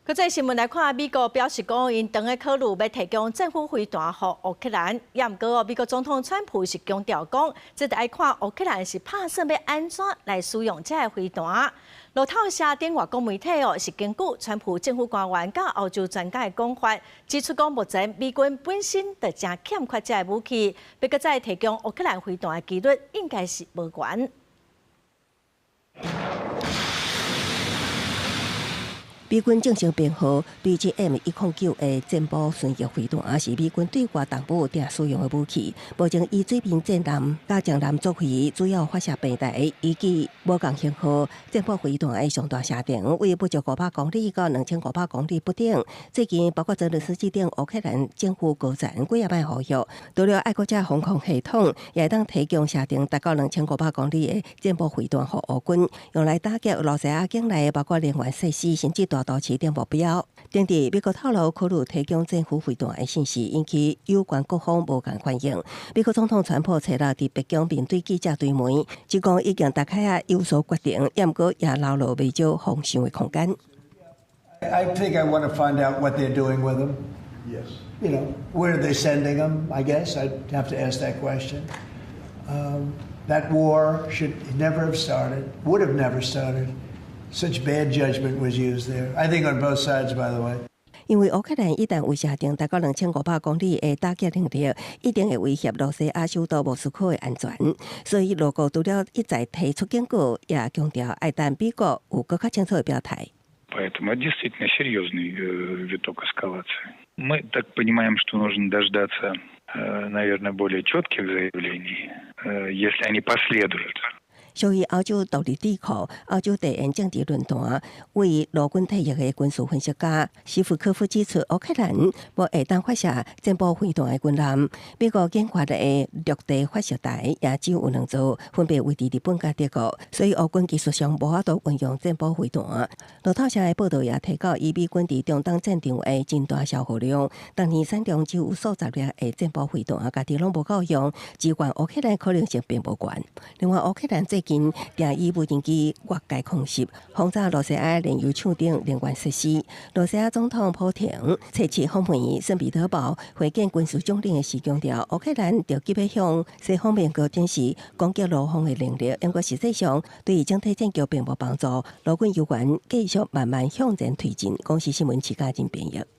國際新聞來看，美國表示講，𪜶當咧考慮欲提供戰斧飛彈予烏克蘭。也毋過哦，美國總統川普是強調講，這得愛看烏克蘭是拍算欲按怎來使用這个飛彈。路透社等外國媒體哦，是根據川普政府官員佮歐洲專家的講法，指出講目前美軍本身就誠欠缺這个武器，欲閣再提供烏克蘭飛彈的幾率應該是無懸。美軍正式編號 BGM 109的戰斧巡弋飛彈，是美軍對外動武定使用的武器。目前以水面戰艦佮戰艦作為主要發射平台，以及無仝型號戰斧飛彈的上大射程，為不足500公里到2500公里不等。最近，包括澤倫斯基等烏克蘭政府高層幾仔擺呼籲，除了愛國者防空系統，也會當提供射程達到2500公里的戰斧飛彈予烏軍，用來打擊俄羅斯境內包括能源設施，甚至大都市等目標。頂佇美國透露考慮提供戰斧飛彈的信息，引起有關各方無仝反應。美國總統川普初六佇白宮面對記者追問，只講已經大概仔有所決定，毋過也留落袂少方向的空間。 I think I want to find out what they're doing with them. Yes. Where are they sending them? I guess I'd have to ask that question. That war should never have started, would have never started. Such bad judgment was used there. I think on both sides, by the way. 因為烏克蘭一旦有射程達到2500公里的打擊能力，一定會威脅羅西亞首都莫斯科的安全。所以，俄國除了一再提出警告，也強調愛等美國有閣較清楚的表態。 Поэтому это действительно серьезный виток эскалации. Мы так понимаем, что нужно дождаться, наверное, более четких заявлений, если они последуют. 屬於歐洲獨立智庫歐洲地緣政治論壇為陸軍退役的軍事分析家史夫科夫指出，烏克蘭無會當發射戰斧飛彈的軍艦，美國研發的陸地發射台也只有兩座，分別位佇日本佮德國，所以烏軍技術上無法度運用戰斧飛彈。路透社的報道也提到，以美軍佇中東戰場的真大消耗量，當年產量只有數十粒的戰斧飛彈，家己攏無夠用，支援烏克蘭可能性並無懸。另外，烏克蘭最近定以無人機越界空襲，轟炸羅西亞煉油廠等能源設施。羅西亞總統普廷初七訪問聖彼得堡會見軍事將領的時強調，烏克蘭著急欲向西方盟國展示攻擊俄方的能力，毋過實際上對整體戰局並無幫助。俄軍有權繼續慢慢向前推進。公視新聞徐家珍編譯。